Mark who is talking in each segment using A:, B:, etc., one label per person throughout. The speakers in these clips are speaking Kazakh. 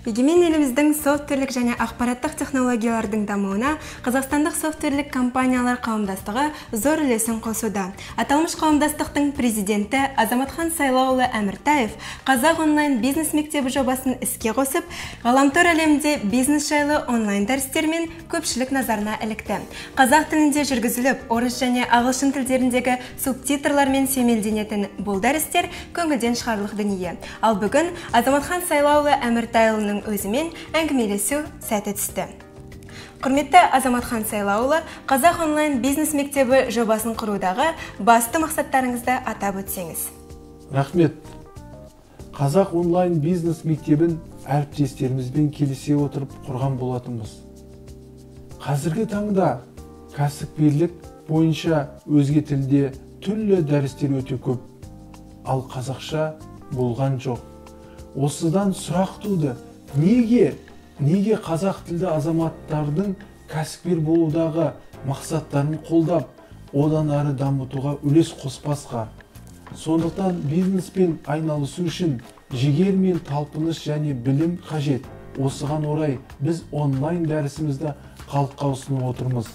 A: Егемен еліміздің софтверлік және ақпараттық технологиялардың дамуына Қазақстандық софтверлік компаниялар қауымдастығы зор үлесін қосуда. Аталмыш қауымдастықтың президенті Азаматхан Сайлауұлы Әміртаев Қазақ онлайн бизнес мектебі жобасын іске қосып, ғаламтор әлемінде бизнес жайлы онлайн дәрістермен көпшілік назарына ілікті. Қазақ тілінде жүргізіліп, орыс және ағылшын тілдеріндегі субтитрлармен сүйемелденетін бұл дәрістер көңілден шығарлық дүние. Ал бүгін Азаматхан Сайлауұлы Әміртайұлының өзімен әңгімелесу сәті түсті. Құрметті Азаматхан Сайлауұлы, Қазақ онлайн бизнес мектебі жобасын құрудағы басты мақсаттарыңызды атап өтсеңіз.
B: Рахмет. Қазақ онлайн бизнес мектебін әріптестерімізбен келісе отырып құрған болатынбыз. Қазіргі таңда кәсіпкерлік бойынша өзге тілде түрлі дәрістер өте көп, ал қазақша болған жоқ. Осыдан сұрақ туды. Неге қазақ тілді азаматтардың кәсіпкер болудағы мақсаттарын қолдап, одан ары дамытуға үлес қоспасқа? Сондықтан бизнеспен айналысу үшін жігер мен талпыныс және білім қажет. Осыған орай біз онлайн дәрісімізді халыққа ұсынып отырмыз.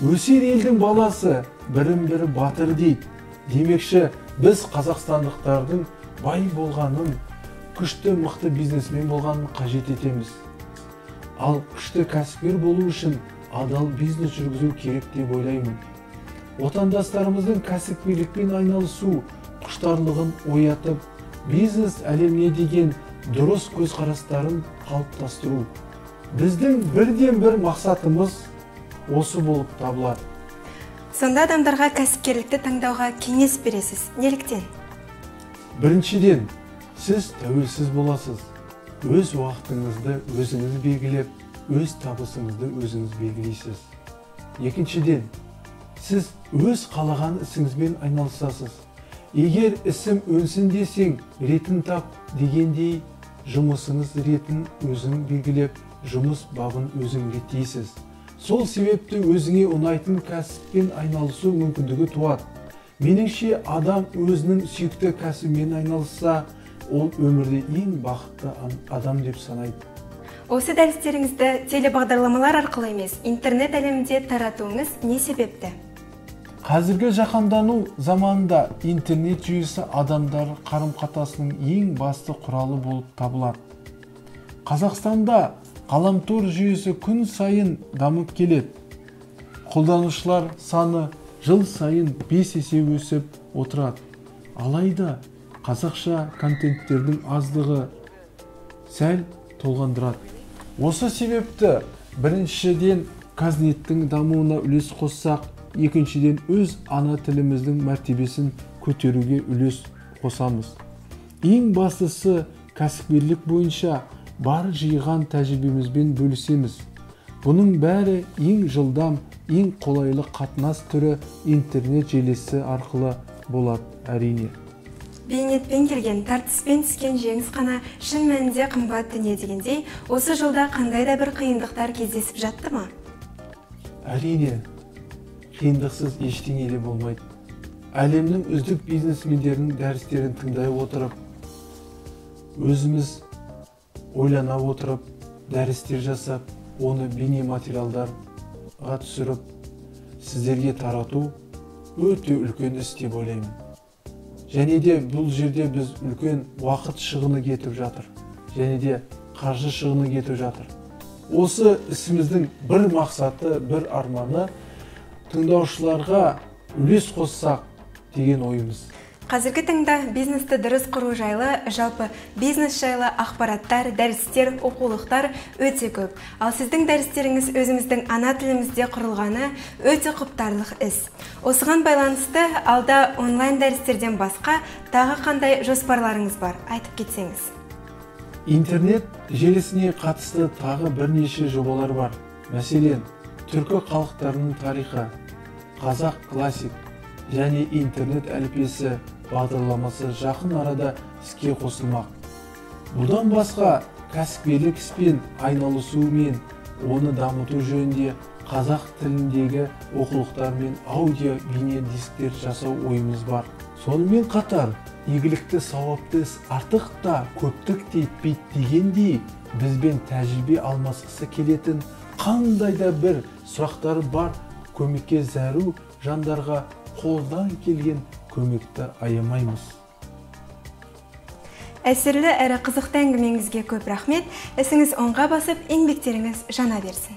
B: Өсер елдің баласы бірін бірі батыр дейді. Демекші, біз қазақстандықтардың бай болғанын, күшті мықты бизнесмен болғанын қажет етеміз. Ал күшті кәсіпкер болу үшін адал бизнес жүргізу керек деп ойлаймын. Отандастарымыздың кәсіпкерлікпен айналысу құштарлығын оятып, бизнес әлеміне деген дұрыс көзқарастарын қалыптастыру. Біздің бірден-бір мақсатымыз осы болып табылады.
A: Сонда адамдарға кәсіпкерлікті таңдауға кеңес бересіз. Неліктен?
B: Біріншіден, сіз тәуелсіз боласыз. Өз уақытыңызды өзіңіз белгілеп, өз табысыңызды өзіңіз белгілейсіз. Екіншіден, сіз өз қалаған ісіңізбен айналысасыз. Егер ісім өнсін десең, ретін тап дегендей, жұмысыңыз ретін өзің белгілеп, жұмыс бабын өзің реттейсіз. Сол себепті өзіңе ұнайтын кәсіппен айналысу мүмкіндігі туады. Меніңше, адам өзінің сүйікті кәсібімен айналысса, ол өмірде ең бақытты адам деп санайды.
A: Осы дәрістеріңізді телебағдарламалар арқылы емес, интернет әлемінде таратуыңыз не себепті?
B: Қазіргі жаһандану заманында интернет жүйесі адамдар қарым-қатынасының ең басты құралы болып табылады. Қазақстанда ғаламтор жүйесі күн сайын дамып келеді. Қолданушылар саны жыл сайын 5 есе өсіп отырады. Алайда қазақша контенттердің аздығы сәл толғандырады. Осы себепті біріншіден Казнеттің дамуына үлес қоссақ, екіншіден өз ана тіліміздің мәртебесін көтеруге үлес қосамыз. Ең бастысы кәсіпкерлік бойынша бар жиған тәжірибемізбен бөлісеміз. Бұның бәрі ең жылдам, ең қолайлы қатынас түрі интернет желісі арқылы болады әрине.
A: Бейнетпен келген, тартыспен түскен жеңіс қана шын мәнінде қымбат дүние дегендей, осы жолда қандай да бір қиындықтар кездесіп жатты ма?
B: Әрине, қиындықсыз ештеңе де болмайды. Әлемнің үздік бизнесмендерінің дәрістерін тыңдай отырып, өзіміз ойлана отырып, дәрістер жасап, оны бейнематериалдарға түсіріп, сіздерге тарату өте үлкен іс деп ойлаймын. Және де бұл жерде біз үлкен уақыт шығыны кетіп жатыр, және де қаржы шығыны кетіп жатыр. Осы ісіміздің бір мақсаты, бір арманы тыңдаушыларға үлес қоссақ деген ойымыз.
A: Қазіргі таңда бизнесті дұрыс құру жайлы, жалпы бизнес жайлы ақпараттар, дәрістер, оқулықтар өте көп. Ал сіздің дәрістеріңіз өзіміздің ана тілімізде құрылғаны өте құптарлық іс. Осыған байланысты алда онлайн дәрістерден басқа тағы қандай жоспарларыңыз бар? Айтып кетсеңіз.
B: Интернет желісіне қатысты тағы бірнеше жобалар бар. Мәселен, түркі халықтарының тарихы, қазақ классик және интернет әліппесі бағдарламасы жақын арада іске қосылмақ. Бұдан басқа кәсіпкерлік іспен айналысу мен оны дамыту жөнінде қазақ тіліндегі оқулықтар мен аудио бейне дисктер жасау ойымыз бар. Сонымен қатар Игілікті сауапты іс артық та көптік те етпейді дегендей, бізбен тәжірибе алмасқысы келетін қандай да бір сұрақтары бар көмекке зәру жандарға қолдан келген көмекті аямаймыз.
A: Әсерлі әрі қызықты әңгімеңізге көп рахмет. Ісіңіз оңға басып, еңбектеріңіз жана берсін.